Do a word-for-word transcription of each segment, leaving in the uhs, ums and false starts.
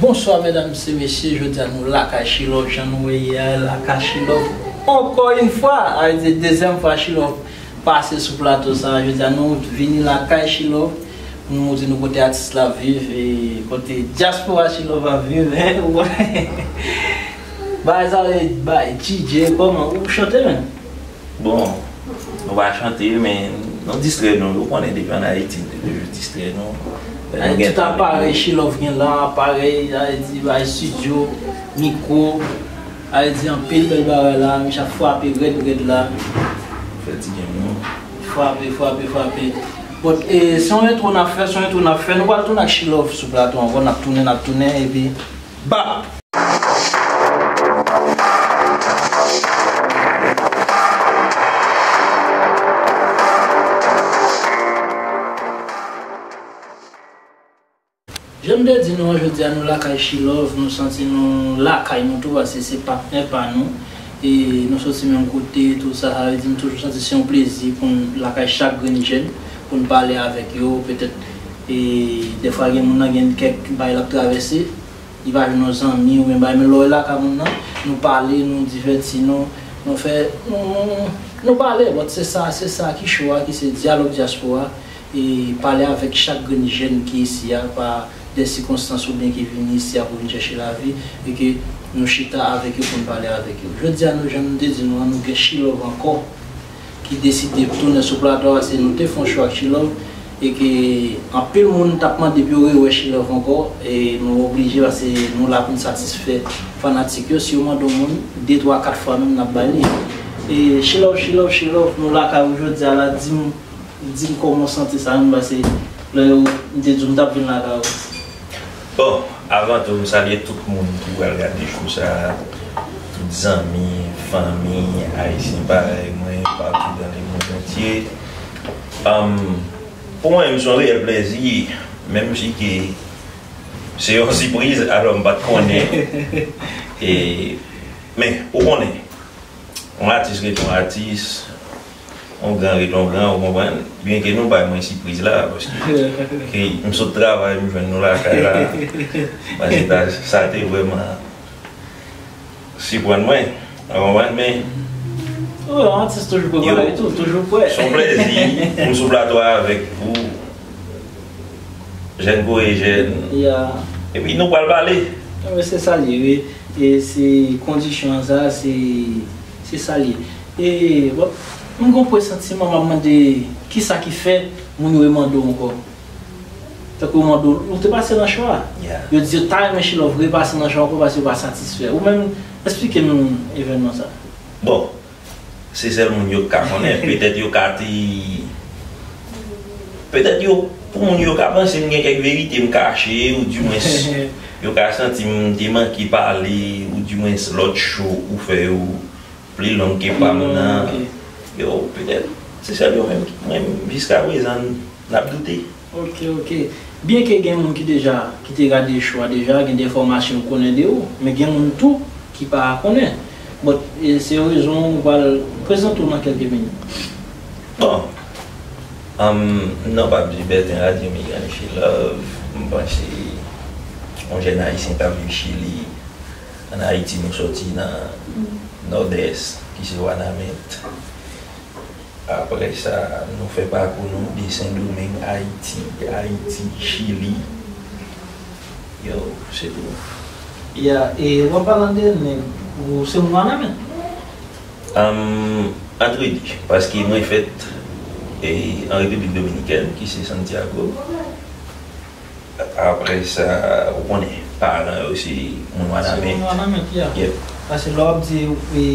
Bonswa medam e mesye, jodi a nou lakay She Love, jan nou wè ye a, lakay She Love. Ankò yon fwa, a vle di dezyèm fwa She Love pase sou plato sa a. Jodi a nou vini lakay She Love pou nou montre nou kote atis la ap viv e kote dyaspora She Love ap viv, hein, ou konnen. Bagay sa yo, bay D J, kòman ou chante menm? Bon, nou pa chante, men nou distrè nou. Ou konnen depi ann Ayiti, nou te toujou distrè nou. Lè nou gen tout tan, aparèy She Love gen la, aparèy, a vle di, bay estidyo, mikwo, a vle di, anpil bèl bagay la, misye ap frape rèd, rèd la. Fè ti game nou. Frape, frape, frape. Bon, e, se yon entwo n ap fè, se yon entwo n ap fè. Nou pral tounen ak She Love sou plato ankò, n ap tounen, n ap tounen, epi, bap! Jan m te di nou an, jodi a nou lakay She Love, nou santi nou lakay nou tou, paske se patnè pa nou. E nou soti menm kote, tou sa, sa vle di m toujou santi se yon plezi pou n lakay chak grenn jèn, pou n pale avèk yo, petèt, e dèfwa gen moun nan gen kèk bagay l ap travèse, li pa jwenn yon zanmi oubyen bagay, men lè w lakay moun nan, nou pale, nou divèti nou, nou fè, nou, nou, nou pale, but se sa, se sa ki cho a, ki se dyalòg dyaspora, e pale avèk chak grenn jèn ki isi a, pa de sikonstans oubyen ki vini isi a pou vin chèche lavi, e ke nou chita avèk yo pou n pale avèk yo. Jodi a, nou, jan nou te di nou an, nou gen She Love ankò, ki deside tounen sou plato a, se nou te fè yon cho ak She Love, e ke anpil moun t ap mande pou yo rewè She Love ankò, e nou oblije, paske nou la pou n satisfè fanatik yo. Si yo mande yon moun de, twa, kat fwa menm, n ap bay li. E She Love, She Love, She Love, nou lakay ou jodi a la, di m, di m kòman w santi sa menm, paske lè yo, m te di w m t ap vin lakay ou. Bon, avan tou, m salye tout moun ki pral gade show sa a, tout zanmi, fanmi, ayisyen parèy mwen, partou dans le monde entier. Am, pou mwen, se yon reyèl plèzi, menm si ke se yon sipriz, alò m pa t konnen. E, men, ou konnen, yon atis rete yon atis, yon gran rete yon gran, ou konprann? Byenke nou bay mwen sipriz la, paske ke m sot travay, m jwenn nou lakay la. Paske ta, sa te vrèman siprann mwen, ou konprann? Men, oh, yon atis toujou prepare tou, toujou prè. Se yon plèzi pou m sou plato a avèk ou, jèn Kore jèn. Yeah. Epi nou pral pale. Men se sa l ye, wi. E se kondisyon an sa, se, se sa l ye. E, bon, m gon presantiman, m ap mande, kisa ki fè moun yo remande w ankò? Tankou yo mande w, ou te pase nan cho a. Yeah. Yo di yo ta renmen She Love repase nan cho a ankò paske yo pa satisfè. Ou menm, eksplike m evènman sa. Bon, se sèl moun yo k ka konnen. Petèt yo ka te, petèt yo, pou moun yo ka panse m gen kèk verite m kache, oudimwens yo ka santi m te manke pale, oudimwens lòt cho ou fè yo pli long ke pa m nan. Ok. Yo, petèt, se sèl yo menm ki, mwen, jiska prezan, n ap doute. Ok, ok. Byenke gen moun ki deja, ki te gade cho a deja, gen de enfòmasyon yo konnen de ou, men gen moun tou ki pa konnen. Bon, e se rezon ou pral prezante w nan kèlke minit. Bon, um, non pa m se Bertin Radyo Meyanifi Love, m panse yon jèn ayisyen k ap viv Chili, ann Ayiti, nou soti nan Nòdès, ki se Wanament. Apre sa, nou fè pakou nou de Sendomeng, Ayiti, Ayiti, Chili. Yo, se tou. Ya, e w ap pale de nèg, ou se moun Wanament? Ann, antre di, paske mwen fèt, e, an Repiblik Dominikèn, ki se Santiago. Apre sa, ou konnen, paran yo se moun Wanament. Se moun Wanament, ya. Yep. Paske lè w ap di, e,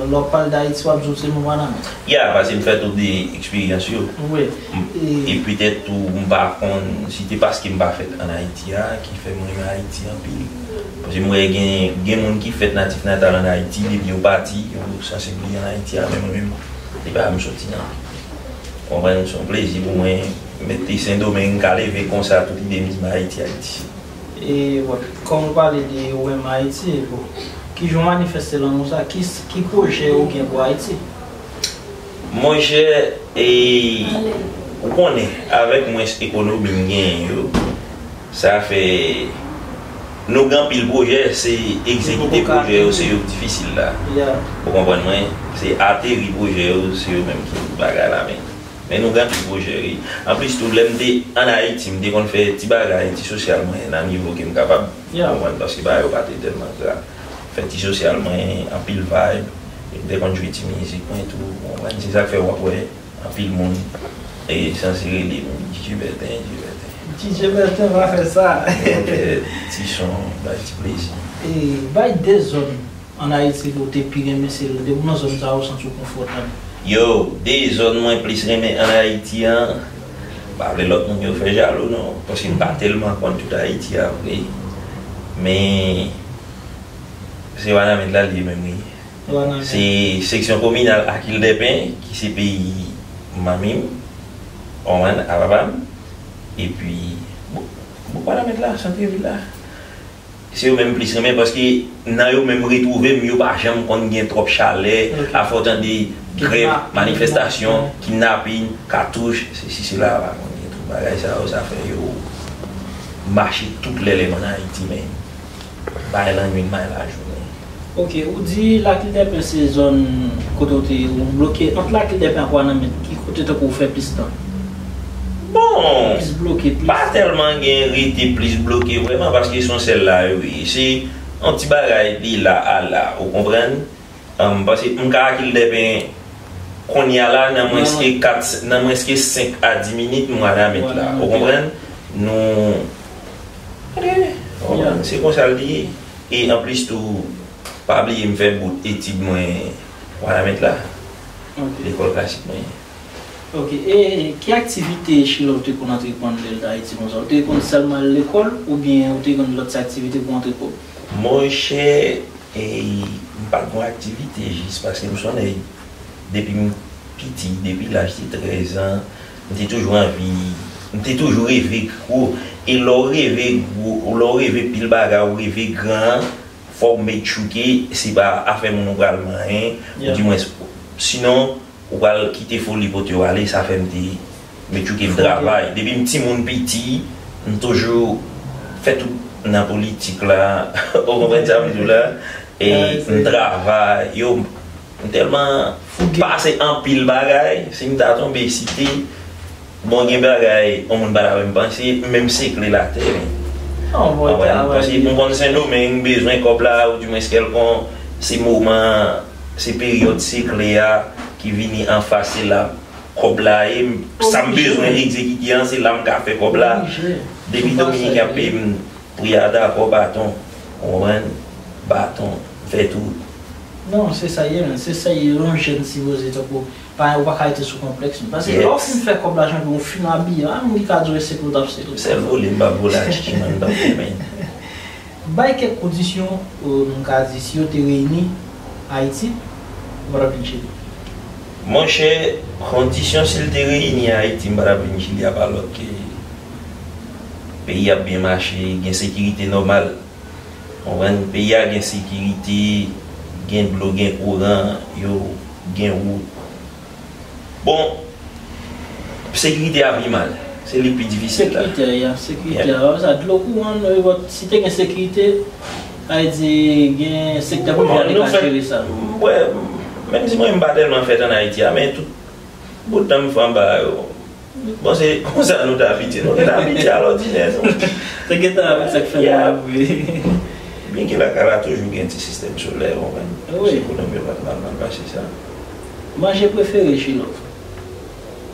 lè w ap pale d Ayiti, w ap di w se moun Wanament. Ya, paske m fè tout de eksperyans yo. Wi. M, e, e petèt tou, m pa konn, si te paske m pa fèt ann Ayiti a, ki fè m renmen Ayiti anpil. Paske m wè gen, gen moun ki fèt natif natal ann Ayiti, depi yo pati, yo sanse bliye ann Ayiti a, men mwen menm, se pa m soti nan. Konprann, se yon plezi pou mwen mete Sendomeng, ka leve konsa, tout ide m di m Ayiti, Ayiti. E, bon, kòm ou pale de ou renmen Ayiti, bon, kijan w manifeste lanmou sa? Ki, ki pwojè ou gen pou Ayiti? Monchè, e, ou konnen, avèk mwens ekonomi m genyen yo, sa fè Nou gen anpil pwojè, se egzekite pwojè yo, se yo k difisil la. Ou konprann mwen? Se ateri pwojè yo, se yo menm ki bagay la, men. Men nou gen anpil pwojè, wi. Anplis tou, lè m te ann Ayiti, m te konn fè ti bagay, ti sosyal mwen, nan nivo ke m kapab. Ou konprann? Paske bagay yo pa te tèlman grav. Fè ti sosyal mwen, anpil vibe. M te konn jwe ti mizik mwen tou, ou konprann? Se sa k fè w ap wè anpil moun e sanse rele m D J Bertin, D J Bertin. D J Bertin va fè sa. Mwen fè ti son, bay ti plezi. E bay de zòn ann Ayiti ke w te pi renmen, se depi w nan zòn sa a, ou santi w konfòtab? Yo, de zòn mwen plis renmen ann Ayiti an, m pa vle lòt moun yo fè jalou non, paske m pa tèlman konn tout Ayiti a vre. Men, se Wanament la l ye menm, wi. Wanament. Se seksyon kominal Akil Dèpen, ki se peyi manmi m, manman a papa m, epi, bon, bon, Wanament la, santrevil la. Se yo menm m plis renmen, paske nan yo menm m retwouve m, yo pa janm konn gen twòp chalè, afè w tande grèv, manifestasyon, kidnapin, katouch, sesi, sela, pa konn gen tout bagay sa yo, sa fè yo mache tout lè lè m ann Ayiti, men bay lannwit, bay lajounen. Ok, ou di Lakil Dèpen se zòn kote w te ou bloke, ant Lakil Dèpen ak Wanament, ki kote tankou w fè plis tan? Bon, plis bloke, plis pa tèlman gen rete plis bloke vrèman, paske se yon sèl la yo ye. Se yon ti bagay de la a la, ou konprann? Ann, paske m ka Akil Dèpen kounye a la, nan mwens ke kat, nan mwens ke senk a dis minit, m Wanament la. Ou konprann? Nou, ou konprann? Se konsa l te ye. E anplis tou, pa bliye m fè bout etid mwen Wanament la. Lekòl klasik mwen. Ok, e ki aktivite Chilove te konn antreprann lè l t Ayiti konsa? Ou te konn sèlman al lekòl oubyen ou te konn lòt ti aktivite pou antre kòb? Monchè, e, m pa t gon aktivite jis paske m se yon nèg, depi m piti, depi laj de trèz an, m te toujou anvi, m te toujou reve gwo. E lè w reve gwo, lè w reve pil bagay, ou reve gran, fò w met chouke, se pa afè moun ou pral manyen, oudimwens, sinon, ou pral kite foli pote w ale, sa fè m te met chouke m travay. Depi m timoun piti, m toujou fè tout nan politik la, ou konprann sa m di w la? E m travay, yo, m tèlman pase anpil bagay, si m ta tonbe site, bon, gen bagay, yon moun pa ta menm panse, menm sekle l atè, men. Ou konprann? Paske m konn Sendomeng bezwen kòb la, oudimwens kèlkon, se moman, se peryòd sekle a ki vini anfas, se la kòb la ye, sa m bezwen egzekite an, se la m ka fè kòb la. Depi Dominiken ap peye m, pri a dakò, baton, ou konprann? Baton, m fè tout. Non, se sa ye, men, se sa ye, yon jèn sipoze tankou, pa, ou pa ka rete sou konplèks, men. Paske lè w fin fè kòb la, jan ou fin abiye, a, moun ki ka di w se pou w t ap sere. Sèl vole, m p ap vole a Chichi, man, m p ap fè, men. Bay kèk kondisyon, euh, m ka di, si yo te reyini Ayiti, ou pa t ap vin Chili? Monchè, kondisyon si l te reyini Ayiti, m pa t ap vin Chili, a pa lòt ke peyi ap byen mache, gen sekirite nòmal. Konprann? Peyi a gen sekirite, gen dlo, gen kouran, yo gen wout. Bon, sekirite a pi mal. Se li k pi difisil la. Sekirite a, sekirite a. Sa, dlo, kouran, e, bon, si te gen sekirite, sa vle di gen sektè prive a te ka jere sa. Mwen, menm si mwen m pa tèlman fèt ann Ayiti a, men tout bout tan m fè anba yo. Bon, se konsa nou te abitye. Nou te abitye a lòdinè, non? Te gentan avèk sa k fè mal vre. Byenke lakay la toujou gen ti sistèm solè, ou konprann? Wi. Se ekonomi yo pa t mal, mal pase sa. Manje prefere, Chilove?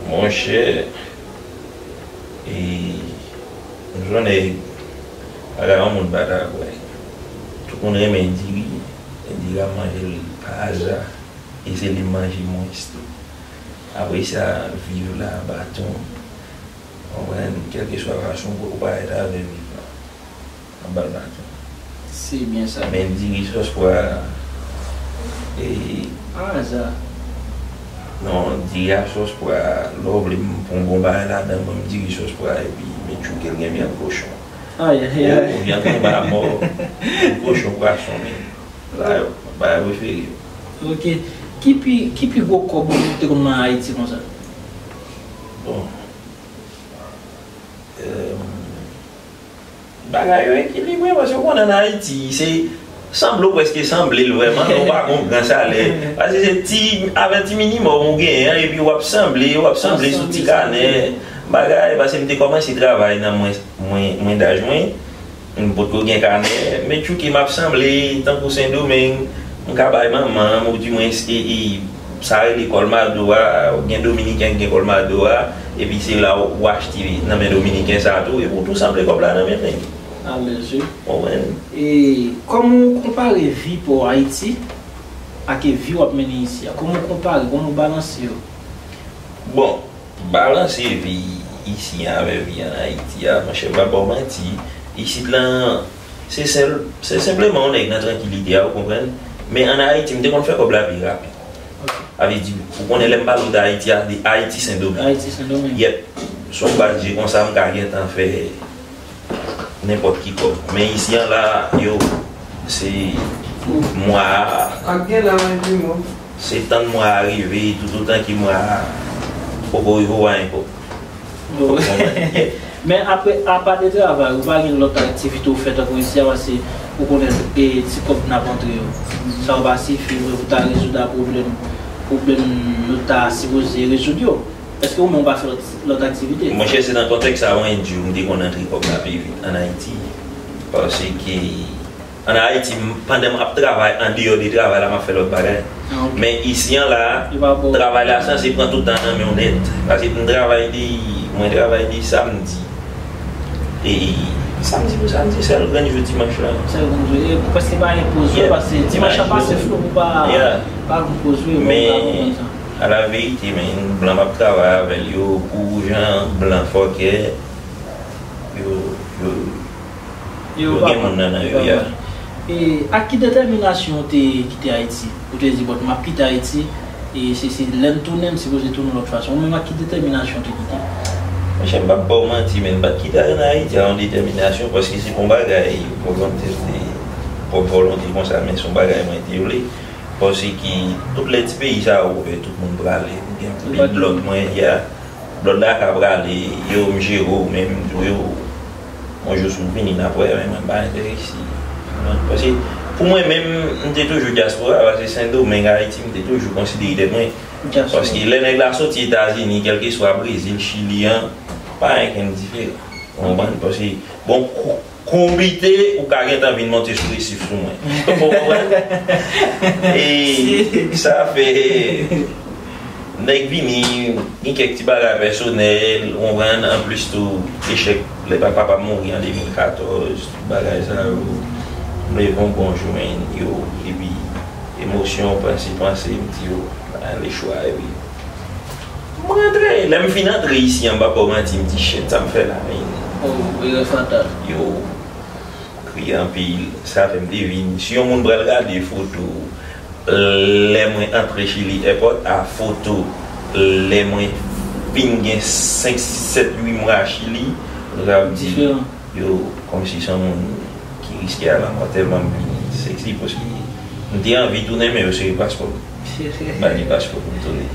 Monchè, e, m se yon nèg, bagay yon moun pa ta kwè. Tout moun renmen diri, e diri a m manje l pa aza, e se li m manje mwens tou. Apre sa, viv la, baton, konprann, kèlkeswa fason ou parèt avè viv la. Ap ba l baton. Se byen sa. Men diri sòs pwa, e, pa aza. Non, diri a sòs pwa, lè w vle m pran yon bon bagay ladan, ban m diri sòs pwa, epi met chouke l gen vyann kochon. Ay, ay, ay. O, vyann konba mò. Vyann kochon, pwason, men. Sa yo, bagay prefere m. Ok. Ki pi, ki pi gwo kòb ou te konn nan Ayiti konsa? Bon. Euh, Bagay yo ekilibre, paske w konnen ann Ayiti, se sanble w prèske sanble l vrèman, men w pa gen yon gran salè. Paske se ti, avèk ti minimòm ou genyen an, epi w ap sanble, w ap sanble sou ti kanè, bagay, paske m te kòmanse travay nan mwen, mwen, mwen daj mwen, m potko gen kanè, men tchouke m ap sanble, tankou Sendomeng, m ka bay manman m, ou dimwens, e, e, sa rele kòlmado a, gen Dominiken ki gen kòlmado a, epi se la w achte nan men Dominiken sa tou, epi w tou sanble kòb la nan men nèg. Alèz wi. Konprann? E kòman w konpare vi pa w Ayiti ak vi w ap mennen isi a? Kòman w konpare, kòman w balanse yo? Bon, balanse vi isi an avè vi ann Ayiti a, monchè, m pa ba w manti, isit lan, se sèl, se senpleman yon nèg nan trankilite a, ou konprann? Men ann Ayiti, m te konn fè kòb la pi rapid. Sa vle di, ou konnen lè m pale w de Ayiti a, de Ayiti Sendomeng. Ayiti Sendomeng. Yèp. Sou yon baz je konsa, m ka gentan fè nenpòt ki kòb. Men isi an la, yo, se mwa a. Ak gen la, men pi mo. Se tann mwa a rive, toutotan ke mwa a poko rive, ou pa gen kòb. Fòk ou konprann. Men apre, apa de travay, ou pa gen lòt aktivite ou fè tankou isi a, paske ou konnen e ti kòb n ap antre yo. Sa yo pa sifi vre pou ta rezoud a pwoblèm, pwoblèm nou ta sipoze rezoud yo. Èske ou menm ou pa fè lòt, lòt aktivite? Monchè, se nan kontèks sa mwen di w, m te konn antre kòb la pi vit ann Ayiti. Paske ann Ayiti, m, pandan m ap travay, andeyò de travay la, m ap fè lòt bagay. Ah, ok. Men isi an la, travay la sanse pran tout tan nan men w nèt. Paske m travay de, mwen travay de samdi. E samdi pou samdi, sèl grenn jou dimanch la. Sèl grenn jou. E prèske pa gen poz vre, paske dimanch la pase flou, ou pa, pa gen poz vre, men ou pa konprann sa. A la verite, men, blan m ap travay avè l yo, pou jan blan fòkè, yo, yo, yo gen moun nan nan yo, ya. E ak ki detèminasyon ou te kite Ayiti? Ou te di, "Bon, m ap kite Ayiti, e se, se lè m tounen, m sipoze tounen yon lòt fason." Ou menm ak ki detèminasyon ou te kite? Monchè, m p ap ba w manti, men m pa t kite ann Ayiti a yon detèminasyon, paske se pa yon bagay volonte, se pwòp volonte konsa, men se yon bagay mwen te vle. Paske tout lè ti peyi sa a ouvè, tout moun prale. M gen anpil blòd mwen, ya. Blòd la ka prale, yo, m jere w, men m di w, yo, yon jou si w vini, n ap wè, men mwen pa enterese. Paske pou mwen menm, m te toujou dyaspora, paske Sendomeng, Ayiti, m te toujou konsidere tèt mwen. Paske lè nèg la soti Etazini, kèlkeswa Brezil, Chili an, pa ankenn diferan. Ou konprann? Paske, bon, kou-, konbite, ou ka gentan vin monte sou resif sou mwen. Ou konprann? E sa fè nèg vini, gen kèk ti bagay pèsonèl, ou konprann, anplis tou, echèk, lè pa papa m mouri an de mil katòz, tout bagay sa yo, m leve yon bon jou, men, yo, epi emosyon, panse, panse, m di, yo, le chwa, epi m rantre, lè m fin antre isi an, m p ap ba w manti, m di, "Shit, sa m fè la, men?" Oh, erè fatal. Yo, kriye anpil, sa fè m te vin. Si yon moun pral gade foto, lè mwen antre Chili Airport, a foto, lè mwen fin gen senk, sis, sèt, uit mwa Chili, nou ka di, yo, kòmsi se yon moun ki riske a lanmò, tèlman m vin seksi, paske m te anvi tounen, men yo sere paspò m. Ba li paspò pou m tounen.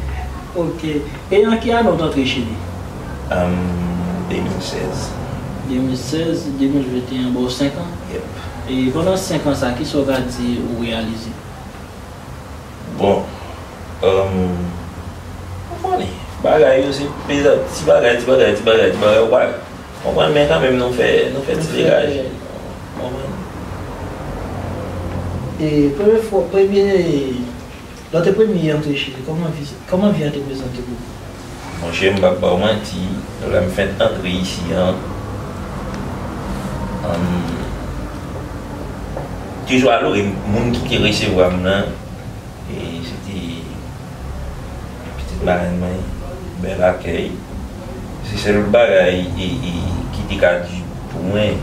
Ok. E an ki ane w t antre Chili? An de mil sèz. De mil sèz, de mil venteyen, bon, senk an. Yep. E pandan senk an sa, kisa w ka di ou reyalize? Bon, um, ou konnen, bagay yo se peza-, ti bagay, ti bagay, ti bagay, ti bagay, ou pa konprann, men kanmenm nou fè, nou fè ti degaj. Ou konprann? E premye fwa, premye, lè w te premye antre Chili, kòman vi, kòman vi an te prezante pou ou? Monchè, m p ap ba w manti, lè m fenk antre isi an, um, toujou adore moun ki te resevwa m nan. E se te pitit marenn mwen, bèl akèy. Se sèl bagay e, e, ki te ka di pou mwen.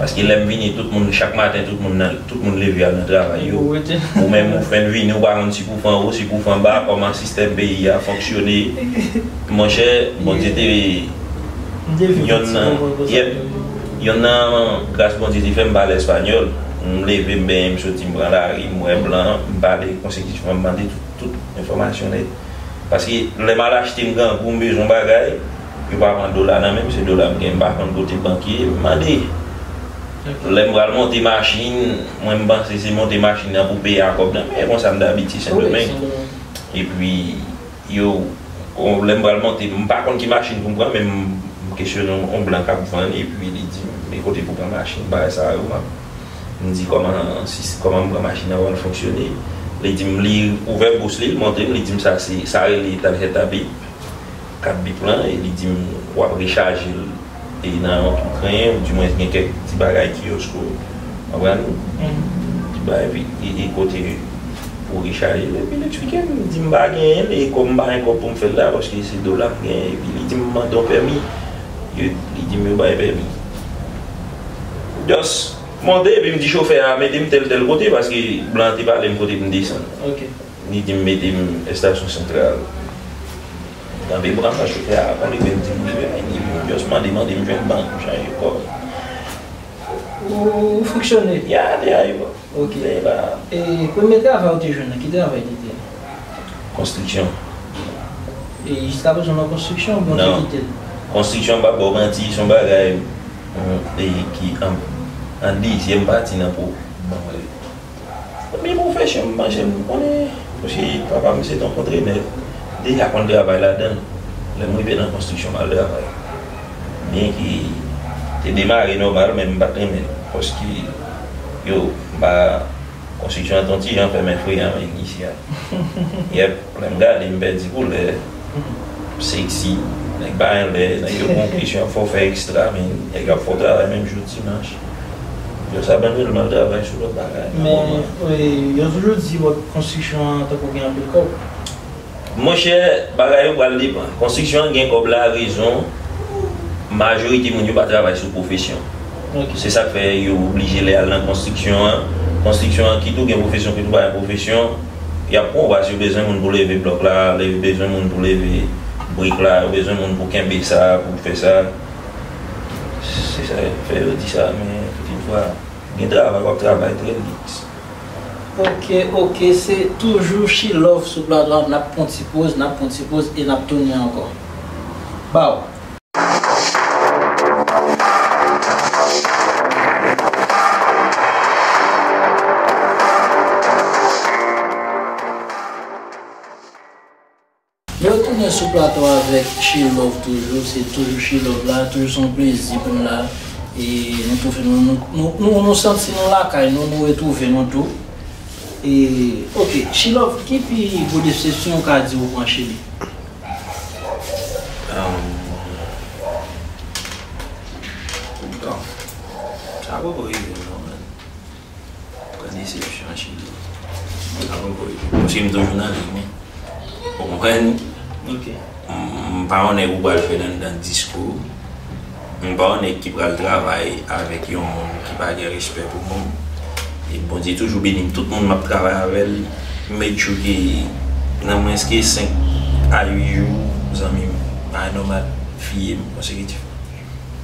Paske lè m vini, tout moun, chak maten, tout moun nan, tout moun leve al nan travay yo. Ou menm, ou fenk vini, ou pa konn si pou fè anwo, si pou fè anba, kòman sistèm peyi a fonksyone. Monchè, Bondye te, yonn nan, yep, yonn nan gras Bondye te fè m pale espanyòl. M leve, m benyen, m soti, m pran lari, m wè blan, m pale konsekitivman, m mande tout, tout enfòmasyon nèt. Paske lè m al achte, m grangou, m bezwen yon bagay, yo pa pran dola nan men m, se dola m gen, m pa konn kote bank ye, m mande. Lè m pral monte machin, mwen m panse se monte machin nan pou peye a kòb nan men, konsa m t abitye Sendomeng. Epi, yo, lè m pral monte, m pa konn ki machin pou m pran, men m, m kesyone yon, yon blan k ap vann, epi li di m, men kote pou pran machin, bagay sa yo, m ap, m di kòman, si, kòman m pran machin nan pral fonksyone. Li di m, li ouvè bous li, li montre m, li di m sa se, sa rele tarjeta bip. Kat bip lan, e li di m, w ap rechaje l e nan yon tou kren, oudimwens gen kèk ti bagay kiyòs, ou konprann? Ti bagay, epi, e, e kote pou rechaje l, epi l eksplike m, di m pa genyen l, e kòm m pa gen kòb pou m fè l la, paske se dola m genyen, epi li di m mande yon pèmi, yo, li di m yo bay pèmi. Just monte, epi m di chofè a mete m tèl, tèl kote, paske blan an te pale m kote pou m desann. Li di m mete m estasyon santral. Kanpe bra m nan chofè a, konn li menm di m rive, men li vin just mande, mande m jwenn bank, m chanje kòb. Ou fonksyone? Ya, de a yo. Ok. E premye travay ou te jwenn nan, ki travay li te? Konstriksyon. E jiskaprezan w nan konstriksyon, oubyen w te kite l? Konstriksyon, m p ap ba w manti, se yon bagay, mm, e ki an, an dezyèm pati nan pou, bon, Premye pwofesyon m panse m konnen, paske papa m se t yon kontrenè, m te ja konn travay ladan l. Lè m rive nan konstriksyon m al travay. Byenke te demare nòmal, men m pa t renmen l, paske, yo, m pa, konstriksyon an t yon ti jan fè m efreyan, men isi a. Yèp. Lè m gade, m pèdi koulè, seksi, nèg pa anlè, nèg yo gon kesyon ap fè w fè ekstra, men nèg yo ap fè w travay menm jou dimanch. Yo sa ban nou mal travay sou lòt bagay. Men, wi, yo toujou di wòk konstriksyon an tankou gen anpil kòb. Monchè, bagay yo pral depann. Konstriksyon an gen kòb la, rezon, majorite moun yo pa travay sou pwofesyon. Se sa k fè yo oblije lè y al nan konstriksyon an. Konstriksyon an, kit ou gen pwofesyon, kit ou pa gen pwofesyon, y ap pran w, paske yo bezwen moun pou leve blòk la, yo bezwen moun pou leve brik la, yo bezwen moun pou kenbe sa, pou fè sa. Se sa k fè yo di sa, men toutfwa, gen travay, w ap travay trè lit. Ok, ok, se toujou She Love sou plato a, n ap pran ti poz, n ap pran ti poz e n ap tounen ankò. Baw. Nou retounen sou plato avèk She Love toujou, se toujou She Love la, toujou se yon plezi pou n la. E nou twouve nou, nou, nou, nou, nou santi nou lakay nou, nou retwouve nou tou. E, ok, She Love, ki pi gwo desepsyon ou ka di ou pran Chili? Bon, sa poko rive non, man. Pran desepsyon an Chili. Sa poko rive. Paske m toujou nan liy mwen. Ou konprann? Ok. M, m pa yon nèg ou pral jwenn anndan disko. M pa yon nèg ki pral travay avèk yon moun ki pa gen respè pou moun. E Bondye toujou beni m. Tout moun m ap travay avè l, m make sure ke nan mwens ke senk a uit jou, zanmi m, pa nòmal, fiye m konsekitifman.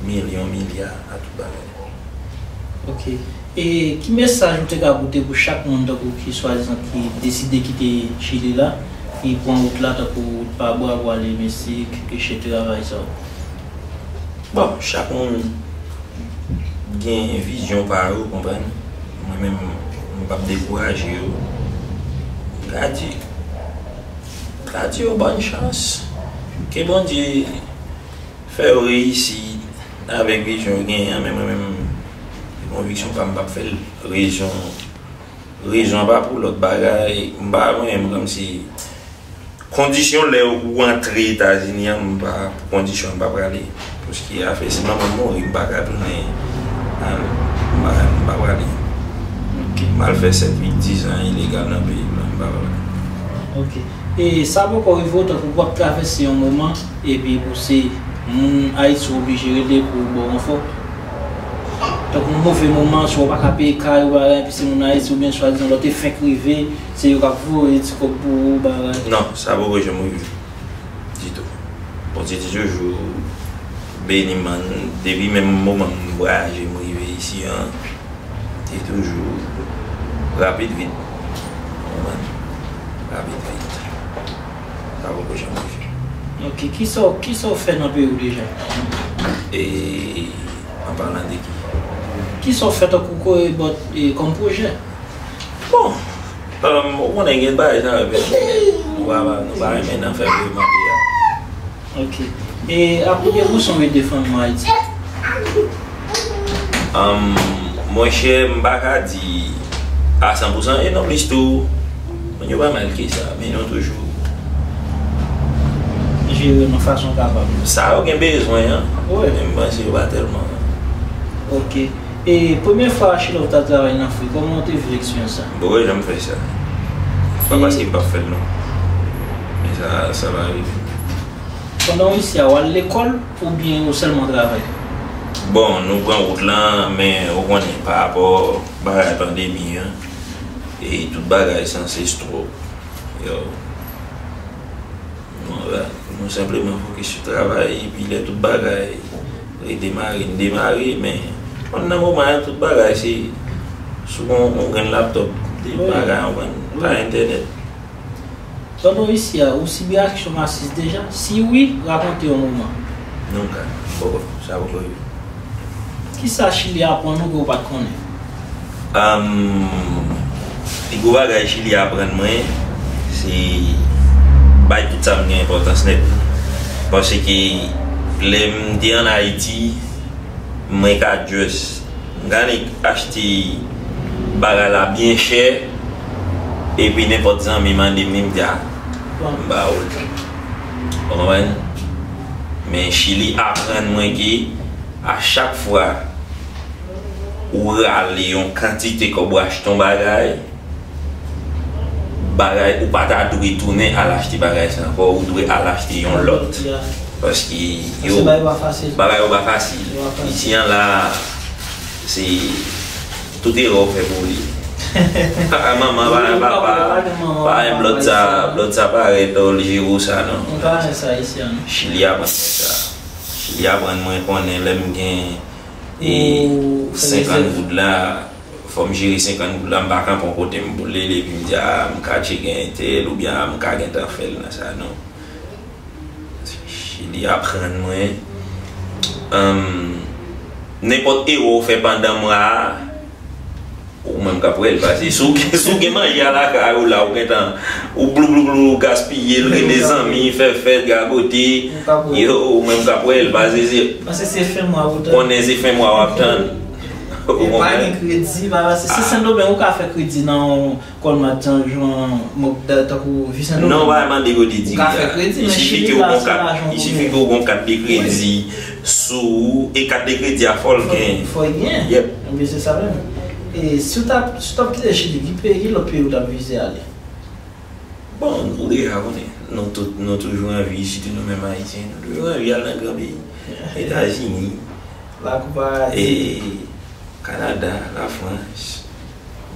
Milyon, milya, a tout bagay. Ok. E ki mesaj ou te ka pote pou chak moun tankou ki swadizan ki deside kite Chili la, ki pran wout la tankou wout pa bwa pou ale Meksik, etsetera bagay sa yo? Bon, chak moun gen vizyon pa yo, konprann? Mwen menm, m p ap dekouraje yo. M ka di, m ka di yo bòn chans. Ke Bondye fè yo reyisi avèk vizyon yo genyen an, men mwen menm, konviksyon pa m, m p ap fè l. Rezon, rezon pa pou lòt bagay, m pa, mwen menm, kòmsi kondisyon lè ou antre Etazini an, m pa, pou kondisyon an, m pa prale. Paske afè si manman m mouri, m pa ka tounen al, m pa, m pa prale. M al fè sèt, uit, diz an ilegal nan peyi m nan, m pa prale. Ok. E sa poko rive w tankou w ap travèse yon moman, epi pou se moun Ayiti w oblije rele pou yo ba w ranfò? Tankou yon move moman, swa w pa ka peye kay ou bagay, epi se moun Ayiti oubyen swadizan lè w te fenk rive, se yo k ap voye ti kòb pou ou bagay? Non, sa poko janm rive. Ditou. Bondye te toujou beni m, man. Depi menm moman m vwayaje, m rive isi an, te toujou rapid vit. Ou konprann? Rapid vit. Sa poko janm rive. Ok, kisa w, kisa w fè nan peyi w deja? E, an palan de ki? Kisa w fè tankou Korebòt, e, kòm pwojè? Bon, um, ou konnen gen bagay sa yo, nou pa, nou pa renmen nan fè vre mande a. Ok. E apre de bouson yo defann mwen Ayiti? Um, monchè, m pa ka di a san pou san, e non plis tou, moun yo pa mal ke sa, men nou toujou jere nan fason kapab. Sa yo gen bezwen an, wi, men m panse yo pa tèlman. Ok. E premye fwa Achilove t ap travay nan fri, kòman w te viv eksperyans sa? Bon, wi, jan m fè sa. Pa paske m p ap fè l non. Men sa, sa va rive. Pandan w isi a, w al lekòl oubyen ou sèlman travay? Bon, nou pran wout lan, men ou konnen, pa rapò bagay pandemi an, e tout bagay sanse stop. Yo. Nou, nou senpleman fokis sou travay, epi lè tout bagay redemare, n demare, men konn nan moman an, tout bagay se sou yon, yon grenn laptòp, de bagay, yon grenn pa entènèt. Pandan w isi a, ou sibi aksyon rasis deja? Si wi, rakonte yon moman. Non, ka, poko, sa poko rive. Kisa Chili aprann ou ke w pa t konnen? Am, pi gwo bagay Chili aprann mwen, se bay tout sa m gen enpòtans nèt. Paske lè m te ann Ayiti, mwen ka just, m ka nik achte bagay la byen chè, epi nenpòt zanmi mande m li, m di a, m ba ou l. Ou konprann? Men Chili aprann mwen ke a chak fwa ou rale yon kantite kòb ou achte yon bagay, bagay ou pa ta dwe tounen al achte bagay sa ankò, ou dwe al achte yon lòt. Paske yo, bagay yo pa fasil. Isi an la, se tout erè w fè pou li. Pa manman, pa papa, pa menm lòt sa, lòt sa parèt, oh, li jere w sa non. Chili aprann mwen sa. Chili aprann mwen konnen lè m gen e senkant goud la, fò m jere senkant goud la, m pa kanpe yon kote m boule l, epi m di, a, m ka tcheke entèl, oubyen, a, m ka gentan fè l nan sa, non. Chili aprann mwen, um, nenpòt erè w fè pandan mwa a, ou menm k ap wè l, paske si w gen, si w gen manje a lakay ou la, ou gentan, ou blou blou blou, gaspiye l, rele zanmi, fè fèt, gagote. Yo, ou menm k ap wè l, paske se, konnen se fen mwa w ap tann. Ou konprann? Pa gen kredi, pa, se, se Sendomeng ou ka fè kredi nan yon Kòlmat, jan, jan, tankou vi Sendomeng. Non, pa mande kredi. Ou ka fè kredi, men Chili la, se lajan w konnen. Il suffit ke w gon kat de kredi sou ou, e kat de kredi a fò l gen. Fò l gen. Yep. Ebyen, se sa menm. E si w t ap, si w t ap kite Chili, ki peyi, ki lòt peyi ou t ap vize ale? Bon, ou deja konnen, nou tout, nou toujou anvi, sitou nou menm Ayisyen, nou toujou anvi al nan gran peyi. Etazini, Lakou Paradi, e Kanada, Lafrans,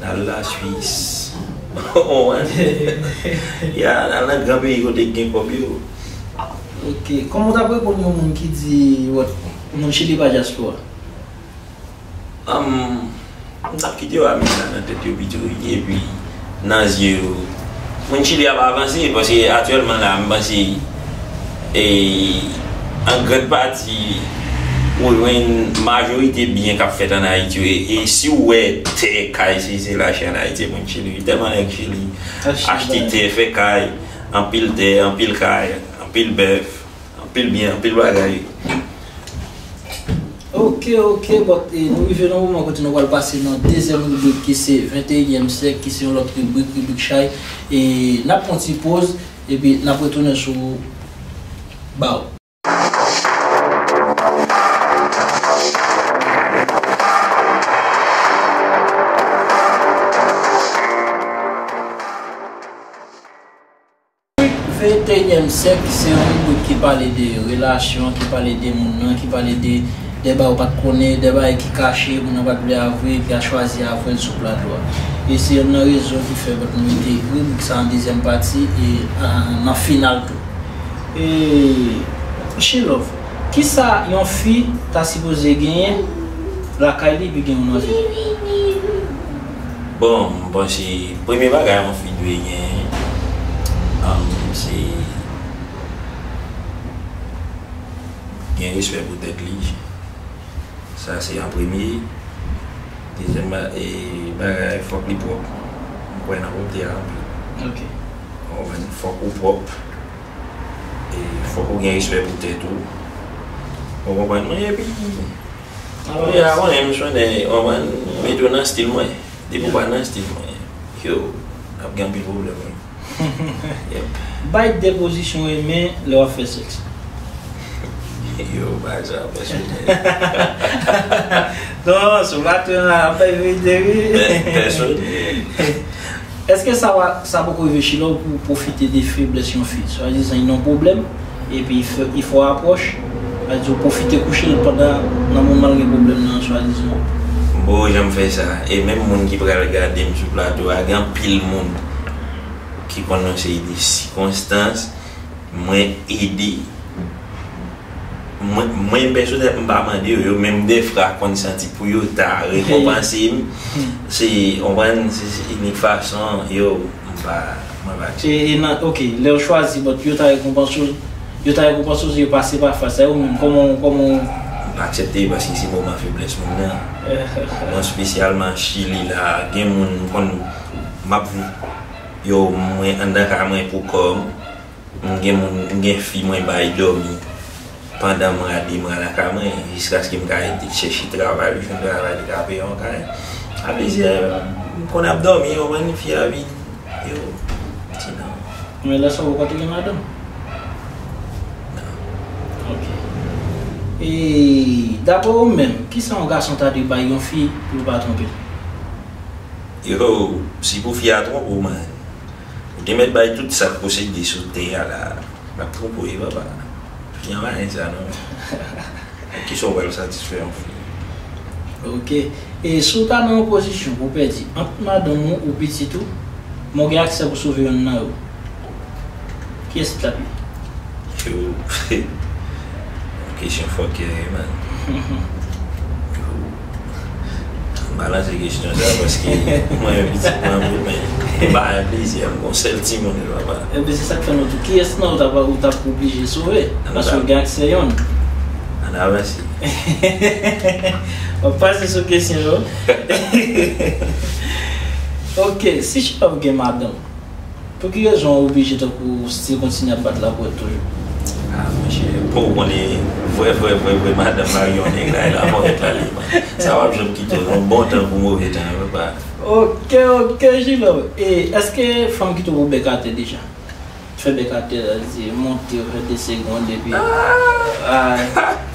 n al Laswis. Ou konprann? Ya, n al nan gran peyi kote k gen kòb yo. Ok. Kòman w t ap reponn yon moun ki di, wòt, moun Chili pa dyaspora? Am, m t ap kite yo a men sa nan tèt yo pito, epi nan zye yo. Moun Chili ap avanse, paske aktyèlman la, m panse, e, an grann pati, ou jwenn majorite byen k ap fèt ann Ayiti yo. E, e si w wè tè, kay, sesi, sela, achte ann Ayiti, moun Chili, tèlman nèg Chili achte tè, fè kay, anpil tè, anpil kay, anpil bèf. Anpil byen, anpil bagay. Ok, ok, bon, e nou rive nan moman kote nou pral pase nan dezyèm ribrik ki se venteyinyèm syèk, ki se yon lòt ribrik, ribrik chay. E n ap pran ti poz, epi n ap retounen sou ba w. Venteyinyèm syèk, se yon ribrik ki pale de relasyon, ki pale de moun nan, ki pale de, de bagay ou pa t konnen, de bagay ki kache, moun nan pa t vle avwe, epi a chwazi avwe l sou plato a. E se youn nan rezon ki fè nou mete ribrik sa an dezyèm pati e, a, nan final tou. E, Chilove, kisa yon fi ta sipoze genyen lakay li epi gen yon nan vi? Bon, m panse premye bagay yon fi dwe gen, um, se gen respè pou tèt li. Sa se an premye. Dezyèm ba- e, bagay, fòk li pwòp. M kwè nan pwòpte a anpil. Ok. Ou konprann? Fòk ou pwòp. E fòk ou gen respè pou tèt ou. Ou konprann mwen? Epi, kounye a, konnen m sonnen, ou konprann, mete w nan stil mwen. Depi w pa nan stil mwen, yo, ap gen anpil pwoblèm, wi. Yep. Bay de pozisyon renmen lè w ap fè sèks. Yo, bagay sa pèsonèl. Non, sou plato a, ap bay verite, wi. Pè- Pèsonèl. Èske sa va, sa poko rive Sheila w pou w pwofite de feblès yon fi? Swadizan, li nan pwoblèm, epi li fè, li fè w apwòch, sa vle di w pwofite kouche l pandan nan moman l gen pwoblèm nan, swadizan. M poko janm fè sa. E menm moun ki pral gade m sou plato a, gen anpil moun ki konn yon seri de sikonstans mwen ede. Mwen, mwen pèsonèl, m pa mande yo, yo menm defwa konn santi pou yo ta rekonpanse m. Se, ou konprann, se, se inik fason, yo, m pa, mwen pa. E, e nan, ok, lè yo chwazi, but yo ta rekonpanse w, yo ta rekonpanse w si yo pase pa fas a yo menm, kòman, kòman. M pa aksepte paske se moman feblès moun nan. Mwen espesyalman Chili la, gen moun m konn, m ap, yo, mwen anndan kay mwen pou kò m. M gen moun, m gen fi mwen bay dòmi pandan mwa, de mwa lakay mwen, jiskaske m ka ede chèche travay, li jwenn travay, li ka peye yon kay. A plizyè, m konn ap dòmi, ou konprann, fi a vin, yo, m di non. Men lè sa ou poko te gen madanm? Non. Ok. E, daprè ou menm, kisa yon gason ta dwe bay yon fi pou l pa twonpe l? Yo, si pou fi a twonpe w, man, ou te mèt bay tout sa k posede sou tè a la. L ap twonpe w, wi, papa. Fi an pa gen sa, non. Kisa w pral satisfè yon fi? Ok. E si w ta nan yon pozisyon pou w pèdi ant madanm ou ou pitit ou, men w gen aksè pou sove yonn nan yo, kiyès li t ap ye? Yo, kesyon fòkè, man. Yo, m pa lanse kesyon sa paske mwen menm pitit mwen anpil, men m pa gen plizyè, m gon sèl timoun, papa. Ebyen, se sa k fè nou di w, kiyès nan yo w t ap, ou t ap oblije sove? Paske w gen aksè yonn. Ann avanse. W ap pase sou kesyon yo. Ok, si Chilòv gen madanm, pou ki rezon w oblije tankou still kontinye ap bat lapòt toujou? Ah, monchè, pou w konnen, vrè, vrè, vrè, vrè, madanm mari yon nèg la, e lapòt la li, man. Sa p ap janm kite w, yon bon tan kou move tan, papa. Ok, ok, Chilòv. E èske fanm kite w pou bèk atè deja? Fè bèk atè, di monte, fè de segonn, epi, ah,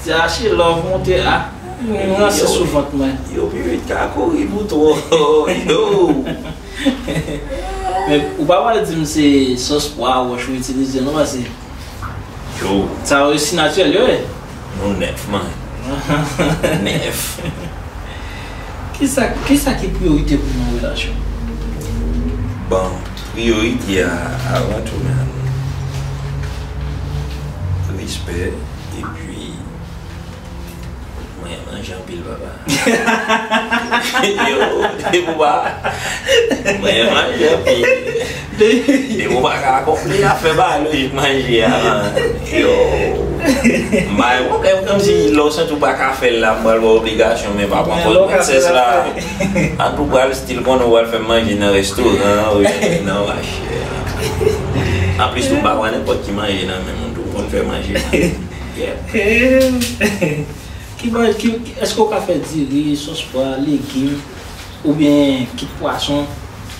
di a Chilòv monte, ah, m ranse sou vant mwen. Yo pi vit ka kouri pou twò, yo. Men ou pa pral di m se sòs pwa wòch ou itilize non, paske yo, sa yo resi natirèl yo ye. Nou nèf, man. Nèf. Kisa, kisa ki priyorite pou yon relasyon? Bon, priyorite a, avan tou, man, respè, epi mwen manje anpil, papa. Yo, depi w pa, mwen manje anpil. Depi w pa ka akonpli afè ba lojik manje a, yo. M pa gen pwoblèm, kòmsi lè w santi w pa ka fè l la, m pral ba w obligasyon, men pa pran kòz princess la. An tou pral still konnen w pral fè m manje nan restoran, wi, nan machè. Anplis tou, m pa pran nenpòt ki manje nan men moun tou, m konn fè manje. Yeah. Ki ba, ki, èske w ka fè diri, sòs pwa, legim, oubyen kit pwason?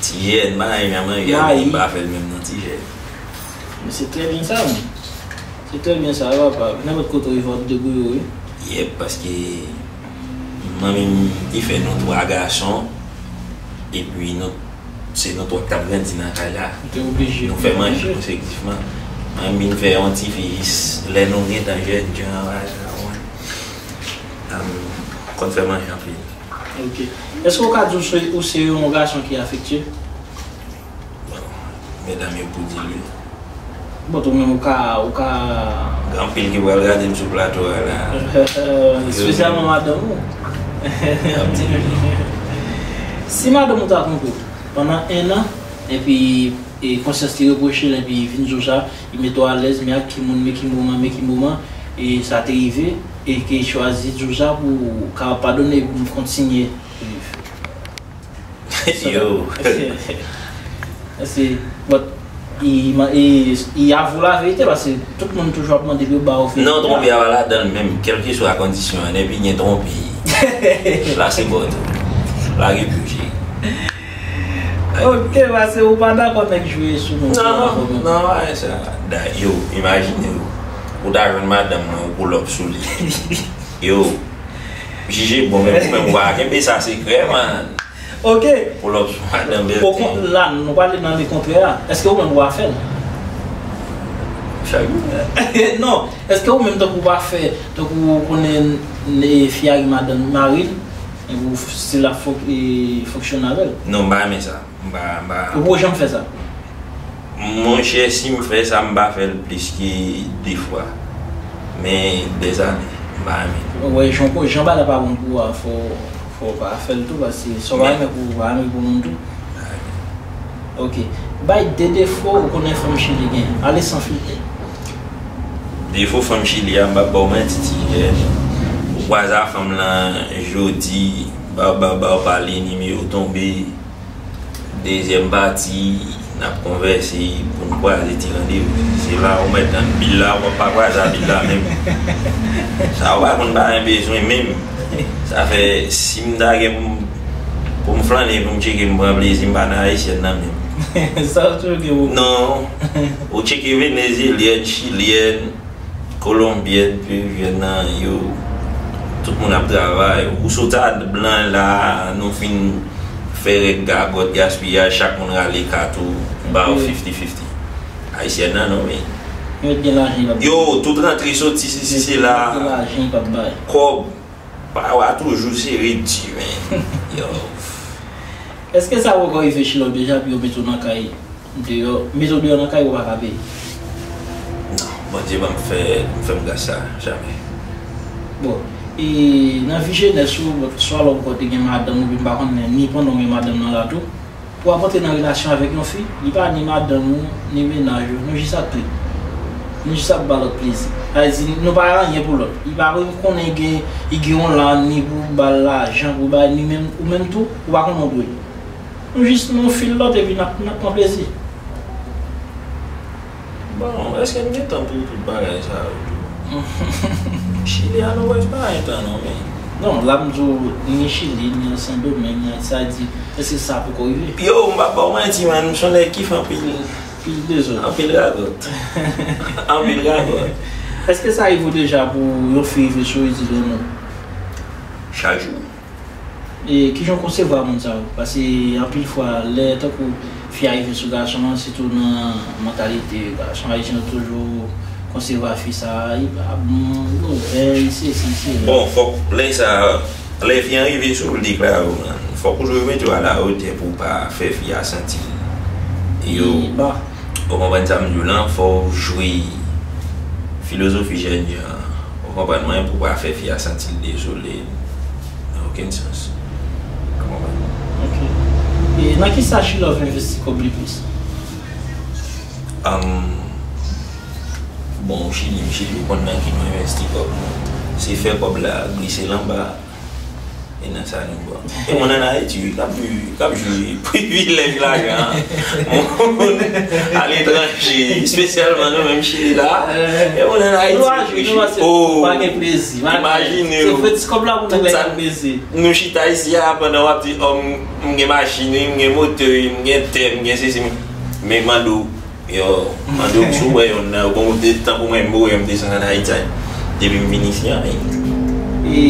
Ti jèn, m pa renmen manje a, men m pa fè l menm non, ti jèn. Men se trè byen sa, wi. Se trè byen sa, papa. Nenpòt kote w rive w ap debouye w, wi. Yep, paske manmi m te fè nou twa gason, epi nou, se nou twa k t ap grandi nan kay la. Ou te oblije. Nou fè manje, efektivman. Manmi m vin fè yon ti fi jis lè nou gentan jèn jan an, bagay sa, w konprann. Am, konn fè manje anpil. Ok. Èske w ka di w se, ou se yon gason ki afektye? Bon, medam yo pou di l wi. Bon, ou menm ou ka, ou ka. Gen anpil ki pral gade m sou plato a la. Espesyalman madanm ou. Y ap di l wi. Si madanm ou ta twonpe w pandan en an, epi e konsyans li repwoche l, epi vin di w sa, li mete w alèz, men ak ki moun, men ki moman, men ki moman, e sa te rive, e ke chwazi di w sa pou w ka padone, pou w kontinye viv. Yo. Mèsi, but, i, ma- i, i avwe la verite, paske tout moun toujou ap mande pou yo ba w verite. Non, twonpe a pa ladan l menm, kèlkeswa kondisyon an, depi gen twonpe, la se bon tou. Lage pye w, cheri. Ok, paske ou pa dakò nèg jwe sou nou. Non, non, pa sa. Da- Yo, imajine w, ou ta jwenn madanm mwen, ou pull up sou li. Yo, jije bon, men ou menm ou pa kenbe sa sekrè, man. Ok. Pull up sou madanm Bèlte. Okon- la, nou pale nan lekontrè a. Èske ou menm ou pa fè l? Chak jou. Non, èske ou menm tankou ou pa fè, tankou ou konnen ne- fi a gen madanm mari l, epi ou f- still ap fon- e, fonksyone avè l? Non, m pa renmen sa. M pa, m pa. Ou poko janm fè sa? Monchè, si m fè sa, m pa fè l plis ke de fwa. Men dèzane, m pa renmen. Ou wè, jan, jan bagay pa bon pou ou a, fò, fò w pa fè l tou, paske sa w pa renmen pou ou, pa renmen pou moun tou. Ok. Bay de defo ou konnen fanm Chili gen. Ale san filtè. Defo fanm Chili a, m p ap ba w manti, ti jèn. Ou kwaze a fanm lan jodi, ba, ba, ba w pale, nimewo tonbe. Dezyèm pati, n ap konvèse pou n kwaze ti randevou. Se la ou mèt tann bil la, w ap pa kwaze a bil la menm. Sa ou pa konn pa gen bezwen menm. Sa fè, si m ta gen pou m, pou m flannen, pou m tcheke, m pran plezi, m pa nan ayisyèn nan menm. Sa ou tcheke ou? Non. Ou tcheke venezyelyèn, chilyèn, kolonbyèn, peryèn nan, yo, tout moun ap travay. Ou sot a blan la, nou fin fè règ gagòt, gaspiyaj, chak moun rale kat ou, ba w fifti fifti. Ayisyèn nan, non, men. Yo gen lajan, y ap. Yo, tout rantre soti, si, si, se la. Yo gen lajan, y ap bay. Kòb, pa wa toujou se redi, men. Yo. Èske sa poko rive Chilòv deja pou yo mete w nan kay deyò, mete w deyò nan kay ou pa ka peye? Non, Bondye ban m fè, m fè m gras sa, jamè. Bon, e nan vi jenès ou, swa lè w poko te gen madanm oubyen m pa konnen ni pandan w gen madanm nan la tou, pou w ap antre nan relasyon avèk yon fi, li pa ni madanm ou, ni mennaj ou, nou jis ap trip. Nou jis ap ba lòt plezi. Sa vle di, nou pa anyen pou lòt. Li pa konnen gen, li gen yon la, ni pou ba l lajan, pou bay, ni menm, ou menm tou, ou pa konnen w dwe l. Nou jis nou fil lòt epi n ap, n ap pran plezi. Bon, èske n gen tan pou tout bagay sa yo tou? Chili a, nou wè pa gen tan non, men. Non, la m di w, ni Chili, ni an Sendomeng, ni an, sa di, èske sa poko rive? Yo, m p ap ba w manti, man, m se yon nèg ki fè anpil, anpil dezòd, anpil ragòt. Anpil ragòt. Èske sa rive w deja pou yon fi rive sou ou, di l renmen w? Chak jou. E kijan w konsevwa moun sa yo? Paske anpil fwa, lè tankou fi a rive sou gason an, sitou nan mantalite gason ayisyen, yo toujou konsevwa fi sa a, li pa bon, li ouvè, li sesi, li sela. Bon, fòk lè sa, lè fi an rive sou ou, l deklare w, man. Fòk ou toujou mete w alayotè pou w pa fè fi a santi l. Yo, li ba. Ou konprann sa m di w lan, fò w jwe filozofi jènjan an. Ou konprann mwen, pou w pa fè fi a santi l dezole. Nan okenn sans. Ou konprann? Ok. E nan kisa Chilove envesti kòb li plis? Am, bon, Chili, Chili, ou konn nan ki nou envesti kòb nou. Se fè kòb la glise l anba. E nan sa nou bon. E moun ann Ayiti, wi, k ap jwi, k ap jwi privilèj lajan an. Moun aletranje, espesyalman nou menm Chili la. E moun ann Ayiti, wi, wi, wi, oh, pa gen plezi, pa gen. Imajine w. Se fè ti kòb la pou nèg la gen plezi. Nou chita isi a, pandan w ap di, oh, m, m gen machin, wi, m gen motè, wi, m gen tè, m gen sesi, m, men mande w, yo, mande w si w wè yonn nan yo. Bon, ou te, tankou mwen, m mouri, m desann ann Ayiti, depi m vin isi a, men. E,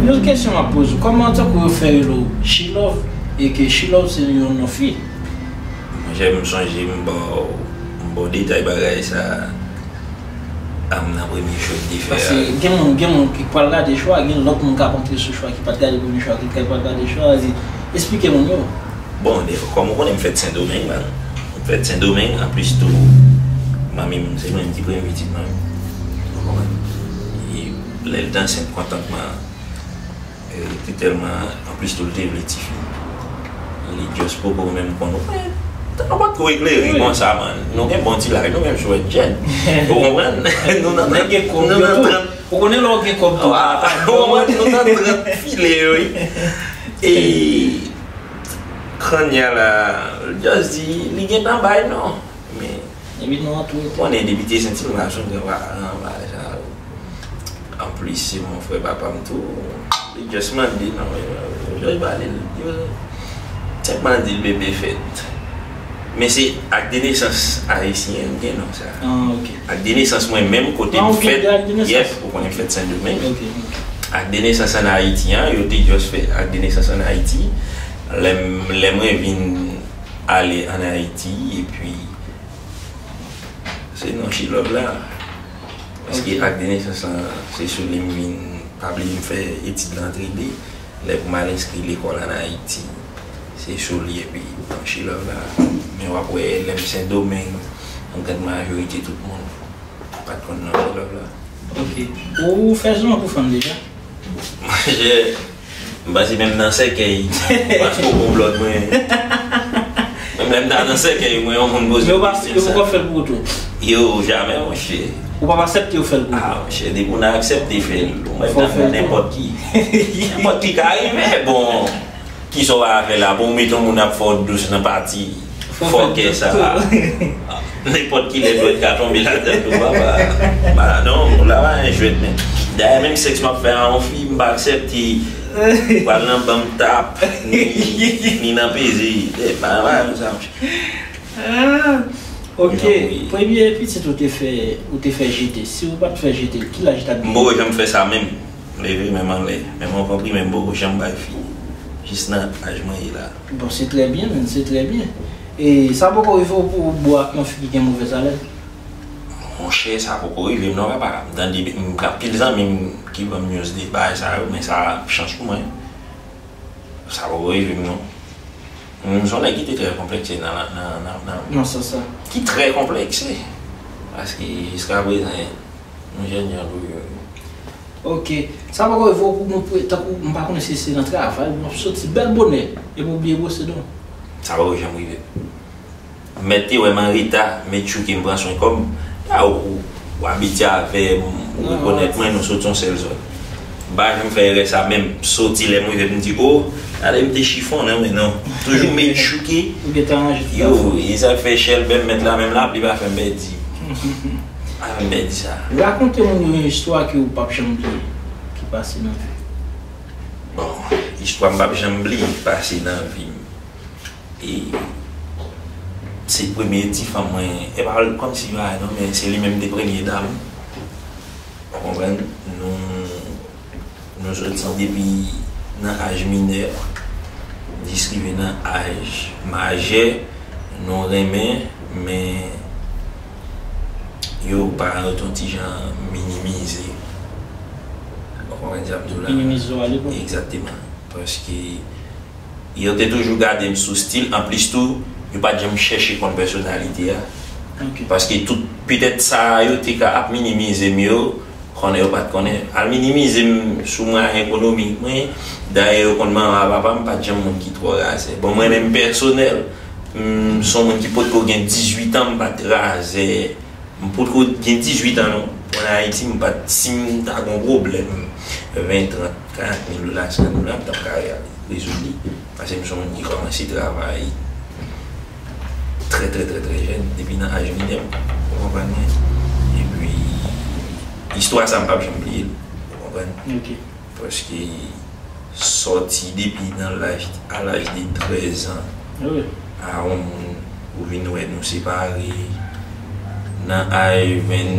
yon kesyon m ap poze w, kòman tankou yo fè rele w Chilove, e ke Chilove se yon non fi? Monchè, m sonje m ba w, m ba w detay bagay sa a, a, m nan premye show m te fè a. Paske gen moun, gen moun ki pral gade show a, gen lòt moun k ap antre sou show a ki pa t gade premye show a, ki pral gade show a, di, esplike moun yo. Bon, de, kòm ou konnen m fèt Sendomeng, man. M fèt Sendomeng, anplis tou, manmi m, se mwen menm ki premye pitit manmi m. Ou konprann? E lè l te ansent kontantman, e, te tèlman, anplis tou, l te vle tifi. Li just poko menm konn, ou konprann? Tan nou pa t ko eklere konsa, man. Nou gen bon ti laj, nou menm chwèt jèn. Ou konprann? Nou nan trant, nou nan trant. Ou konnen lè w gen kòb tou, ou konprann, nou nan trant file, wi. E, Kounye a la, just di, li gentan bay non. Men, epi nou antoure tou. Konnen depi te santi m pa son gran paran, bagay sa yo. Anplis, se mon frè papa m tou. Li just mande non, yo just ba li l. Yo sèlman di l bebe fèt. Men se ak de nesans ayisyen, m gen non sa. Ah, ok. Ak de nesans mwen menm, kote m fèt, yep, ou konnen m fèt Sendomeng. Ok, ok. Ak de nesans an Ayiti an, yo te just fè ak de nesans an Ayiti. Lè m, lè mwen vin ale an Ayiti, epi se non She Love la. Paske ak de nesans an, se sou li m vin, pa bliye m fè etid lan antre de. Lè pou m al enskri lekòl an Ayiti, se sou li epi non She Love la. Men w ap wè, lè m Sendomeng, an grann majorite tout moun pa t konn non She Love la. Ok. Ou fè zouman pou fanm deja? Monchè, m pase menm nan sèkèy, paske w konn blòd mwen. Menm lè m ta nan sèkèy, mwen, yon moun poze m kesyon sa. Yo poko fè l pou ou tou? Yo, jamè, monchè. Ou p ap aksepte yo fè l pou ou? Ah, monchè, depi w nan aksepte fè l, ou mèt nan nenpòt ki. Nenpòt ki ka rive, bon. Kisa w a fè la? Bon, ou mete yon moun ap fè w dous nan pati fòkè sa. Nenpòt ki lè dwèt ka tonbe ladan tou, papa. Ba, non, la pa yon jwèt, men. Dayè, menm sèks m ap fè a yon fi, m pa aksepte pral nan banm tap, ni, ni nan peze. Eh, pa, pa, sa, monchè. Ah, ok. Premye pitit ou te fè, ou te fè jete. Si ou pa t fè jete l, ki laj li t ap gen? M poko janm fè sa menm. Leve men m anlè. Menm anvan primè m poko janm bay fi. Jis nan aj mwen ye la. Bon, se trè byen, men, se trè byen. E sa poko rive w pou w bo ak yon fi ki gen movèz alèn? Monchè, sa poko rive m non, papa. M tande, m gen anpil zanmi m ki ban m news de bagay sa yo, men sa chans pou mwen. Sa poko rive m non. M se yon nèg ki te trè konplekse nan, nan, nan, nan, nan, nan sans sa. Ki trè konplekse. Paske jiskaprezan, yon jèn jan tou yo. Ok. Sa poko rive w pou nou pre-, tankou, m pa konnen si se nan travay, ou ap soti bèl bonè, epi w bliye bwose dan w? Sa poko janm rive. Mèt te wè m an reta, mèt chouke m pran swen kò m. A, ou, ou abitye avè m, ou rekonèt mwen, nou soti yon sèl zòn. M pa janm fè erè sa menm, soti lè m rive m di, o, gade m te chifonnen wi non. Toujou mèt chouke. Ou gentan ranje tout afè w. Yo, e sa k fè chèlbè m mèt la menm lapli pa fè m pèdi. Pa fè m pèdi sa. Rakonte moun yo yon istwa ke ou p ap janm bliye, ki pase nan vi w. Bon, istwa m p ap janm bliye ki pase nan vi m. E se premye ti fanm mwen, e pa kòmsi yo a non, men se li menm te premye dam. Ou konprann? Nou, nou soti depi nan aj minè, jis rive nan aj majè, nou renmen, men yo, paran yo te yon ti jan minimize. Ou konprann sa m di w la? Minimize w alepòk. Egzakteman. Paske yo te toujou gade m sou stil, anplis tou, yo pa t janm chèche konn pèsonalite a. Ok. Paske tout, petèt sa yo te ka ap minimize m yo, konnen yo pa t konnen. Al minimize m sou mwayen ekonomik mwen, dayè yo konn manman papa m pa t janm moun ki twò razè. Bon, mwen menm pèsonèl, m se yon moun ki potko gen dizuit an, m pa t razè. M potko gen dizuit an non. Mwen Ayiti, m pa t, si m ta gen yon pwoblèm ven, trant, karant mil dola, senkant mil dola, m t ap ka rezoud li. Paske m se yon moun ki kòmanse travay trè, trè, trè, trè jèn, depi nan aj minè m, ou konprann mwen? Epi, istwa sa, m p ap janm bliye l, ou konprann? Ok. Paske sòti depi nan laj, a laj de trèz an, wi, a yon moun ou vin wè nou separe nan ay ven,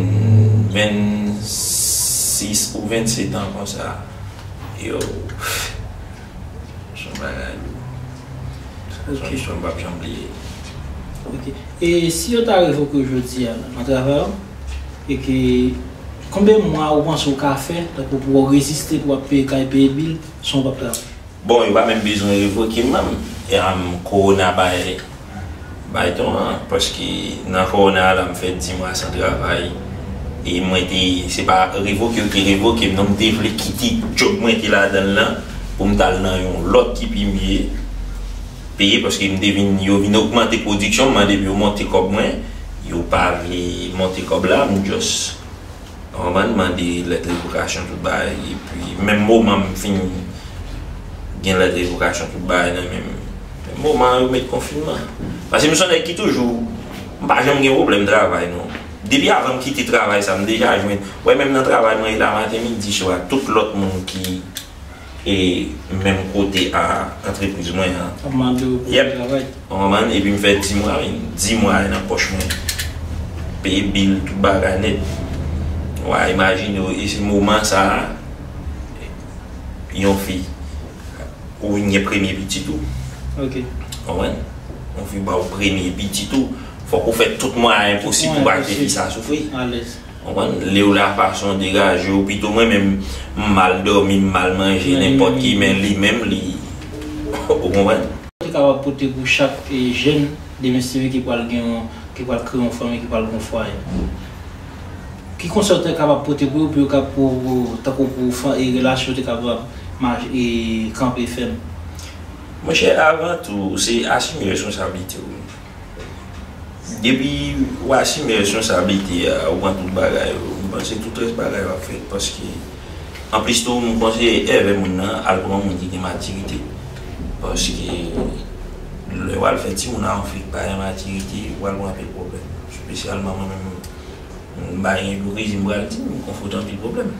vennsis ou vennset an konsa. Yo, se yon bagay lou. Sa se yon istwa m p ap janm bliye. Ok. E si yo ta revoke w jodi a nan travay ou, e ke konbyen mwa ou panse ou ka fè, tankou pou w reziste, pou w ap peye kay, peye bil, san w p ap travay? Bon, yo pa menm bezwen revoke m nan. E, am, kowona bay, bay ton an, paske nan kowona a la m fè dis mwa san travay. E mwen te, se pa revoke yo te revoke m non, m te vle kite djòb mwen te ladan l lan pou m t al nan yon lòt ki pi mye peye, paske m te vin, yo vin ogmante pwodiksyon m, mande pou yo monte kòb mwen, yo pa vle monte kòb la, m just, ou konprann, mande lèt revokasyon tout bagay, epi menm moman m fin gen lèt revokasyon tout bagay nan men m, men Moman yo met konfinman. Paske m se yon nèg ki toujou, m pa janm gen pwoblèm travay non. Depi avan m kite travay sa, m deja jwenn. Wè, menm nan travay mwen ye la, maten, midi, swa, tout lòt moun ki e menm kote a antrepriz mwen an. Ap mande w pou travay. Ou konprann? Epi m fè di mwa, men di mwa nan pòch mwen. Peye bil, tout bagay nèt. Wa imajine w, e se moman sa a, yon fi, ou vin gen premye pitit ou. Ok. Ou konprann? Yon fi ba w premye pitit ou, fòk ou fè tout mwayen posib pou pa kite fi sa soufri. Alèz. Konprann? Lè w la fason degaje w, pito mwen menm, m mal dòmi, m mal manje, nenpòt ki, men li menm, li. Ou konprann? Ou te kapab pote pou chak e, jèn demen sivil ki pral gen yon, ki pral kreye yon fanmi, ki pral gen yon fwaye. Ki konsèy ou te kapab pote pou yo, pou yo ka, pou, pou, tankou pou fan, e, relasyon te kapab mache, e, kanpe fèm? Monchè, avan tou, se asime responsablite w. Depi w asime responsablite a, ou pran tout bagay yo, m panse tout rès bagay yo ap fèt. Paske, anplis tou, m konseye èvè moun nan al pran moun ki gen matirite. Paske, lè w al fè timoun a yon fi ki pa gen matirite, w al pran anpil pwoblèm. Espesyalman mwen menm, m pa gen ipokrizi, m pral di, m konfwonte anpil pwoblèm.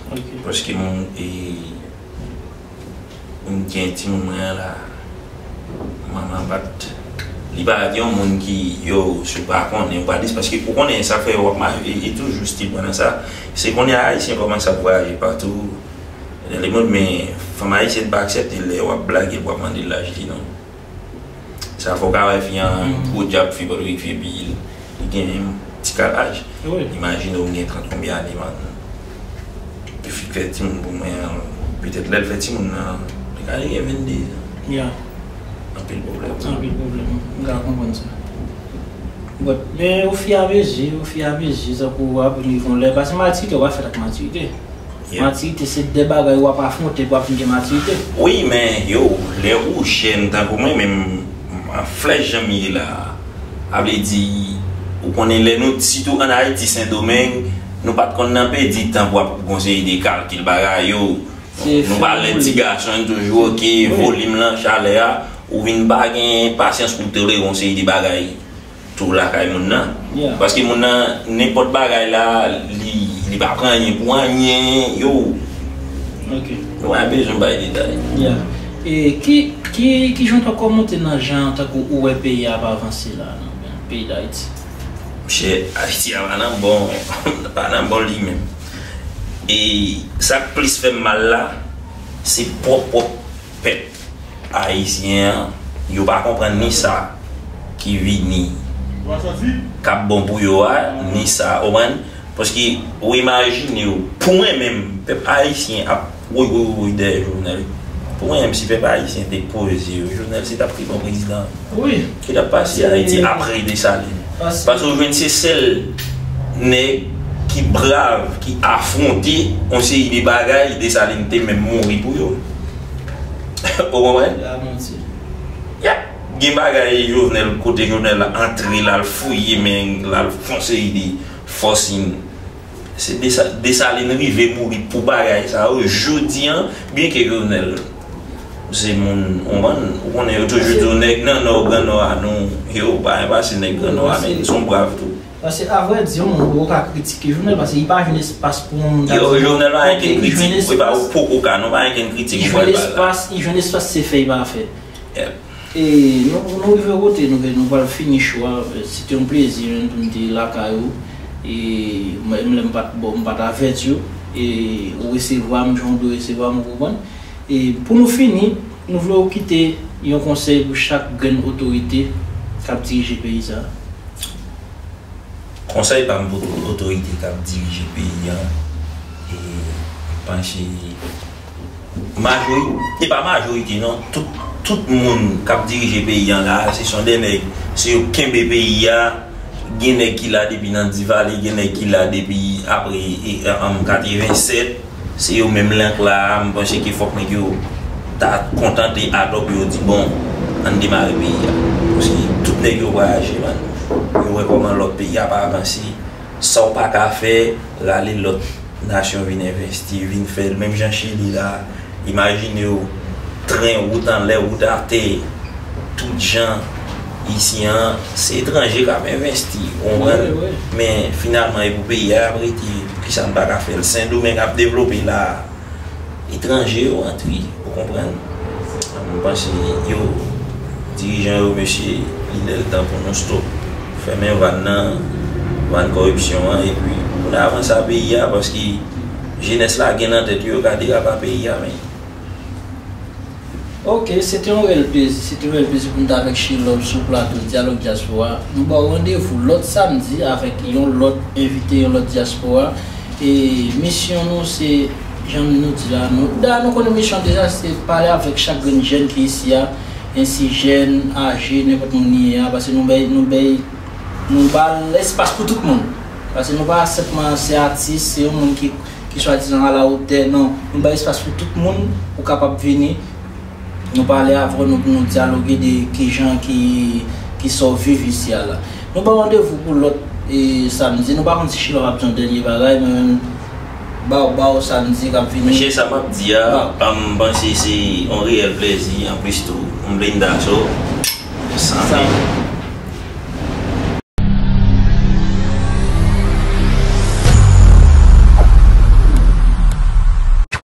Ok. Paske moun, e, m gen timoun mwen an la, manman pa t, li pa t yon moun ki, yo, si w pa konnen, ou pa dis, paske ou konnen sa fè w ap ma-, e, e toujou stil mwen nan sa, se konnen Ayisyen kòmanse ap vwayaje patou nan lemonn, men fanm ayisyèn pa aksepte lè w ap blage l, w ap mande l laj li non. Sa fò w ka wè fi an, gwo djab fi Pòtorik fi epi li gen yon ti kal aj. Wi. Imajine w gen trant konbyen ane, man. Epi fi k fè timoun pou mwen an, petèt lè l fè timoun nan, li ka gen venndez an. Ya. Anpil pwoblèm. Anpil pwoblèm. M ka konprann sa. But, men ofiramezi, ofiramezi, tankou w ap rive yon lè, paske matirite, w pa fèt ak matirite. Yeah. Matirite se de bagay w ap afwonte pou w ap vin gen matirite. Wi, men yo, lè ou jèn tankou mwen menm, an flèch jan m ye la, a vle di, ou konnen lè nou, sitou ann Ayiti, Sendomeng, nou pa t konn nan pèdi tan pou ap gon seri de kalkil bagay yo. Nou pa lè ti gason, toujou oke, volim lan, chalè a, ou vin pa gen pasyans pou tolere yon seri de bagay tou lakay moun nan. Yeah. Paske moun nan, nenpòt bagay la, li, li pa pran anyen pou anyen, yo. Ok. Nou pa bezwen bay detay. Yeah. E ki, ki, ki jan w ta kòmante nan jan tankou ou wè peyi a ap avanse la, nan peyi Dayiti? Monchè, Ayiti a pa nan bon, pa nan bon li menm. E sa k plis fè m mal la, se pwòp, pwòp pèp ayisyen an, yo pa konprann ni sa ki vini, k ap bon pou yo a, ni sa, ou konprann? Paske, ou imajine w, pou mwen menm, pèp ayisyen ap woy, woy, woy, woy dèyè Jovenel. Pou mwen menm, si pèp ayisyen te poze yo, Jovenel se t ap pi bon prezidan. Wi. Ki t ap pase Ayiti apre Desalin. Paske ou jwenn se sèl nèg ki brav, ki afwonte yon seri de bagay Desalin te menm mouri pou yo. Ou konprann? Yap. Gen bagay Jovenel, kote Jovenel antre, l al fouye men, l al fè yon seri de fòsin. Se Desa-, Desalin rive mouri pou bagay sa yo. Jodi an, byenke Jovenel se moun, ou konprann, ou konnen yo toujou di w nèg nan Nò, Gran Nò a, nou, yo pa gen pase nèg Gran Nò a, men se yon brav tou. Paske, avre di, yon moun poko ka kritike Jovenel, paske li pa jwenn espas pou yon moun ta di, Jovenel pa gen kenn kritik, wi, pa, ou poko ka, non, pa gen kenn kritik ou pral bay la. Li jwenn espas, li jwenn espas, se fè, li pa fè. Yep. E nou, nou rive kote nou, nou pral fini show a. Se te yon plezi menm pou m te lakay ou. E mwen menm lè m pa t, bon, m pa t avèti w. E ou resevwa m jan w dwe resevwa m, ou konprann. E pou nou fini, nou vle w kite yon konsèy pou chak grenn otorite k ap dirije peyi sa a. Konsèy pa m pou tout otorite k ap dirije peyi a, e m panse majori-, e pa majorite non, tout, tout moun k ap dirije peyi a la, se son de nèg, se yo k kenbe peyi a, gen nèg ki la depi nan Divale, gen nèg ki la depi apre, e, an katrevennsèt, se yo menm lan k la a, m panse ke fòk nèg yo ta kontante atò pou yo di, bon, ann demare peyi a. Paske tout nèg yo vwayaje, man. Yo wè kòman lòt peyi ap avanse. Sa w pa ka fè, rale lòt nasyon vin envesti, vin fè l. Menm jan Chili la, imajine w, tren, wout anlè, wout atè, tout jan isi an, se etranje k ap envesti, ou konprann? Wi, wi. Men finalman, e pou peyi a y ap rete, poukisa n pa ka fè l? Sendomeng ap devlope la, etranje yo antre, ou konprann? Mwen panse yo, dirijan yo, mesye, li lè l tan pou nou stop fèmen vàn nan, vàn kòripsyon an, epi pou n avanse a peyi a, paske jenès la gen nan tèt yo, yo ka derapa peyi a, men. Ok, se te yon reyèl plezi, se te yon reyèl plezi pou n t avèk She Love sou plato Dyalòg Dyaspora. Nou ba w randevou lòt samdi avèk yon lòt envite, yon lòt dyaspora. E misyon nou se, jan nou di la, nou, dayè nou konnen misyon deja se pale avèk chak grenn jèn ki isi a, ensi jèn, aje, nenpòt moun li ye a, paske nou bay, nou bay, nou ba l espas pou tout moun. Paske nou pa senpman se atis, se yon moun ki, ki swadizan alawotè, non. Nou bay espas pou tout moun pou kapab vini, nou pale avè w, nou, nou dyaloge de kijan ki, ki sa w viv isi a la. Nou ba w randevou pou lòt e, samdi. Nou pa konn si She Love ap di yon dènye bagay, men ba w, ba w samdi k ap vini. Mesye, sa m ap di a, Ba w. M panse se yon reyèl plezi, anplis tou, m vle n daso. Santi.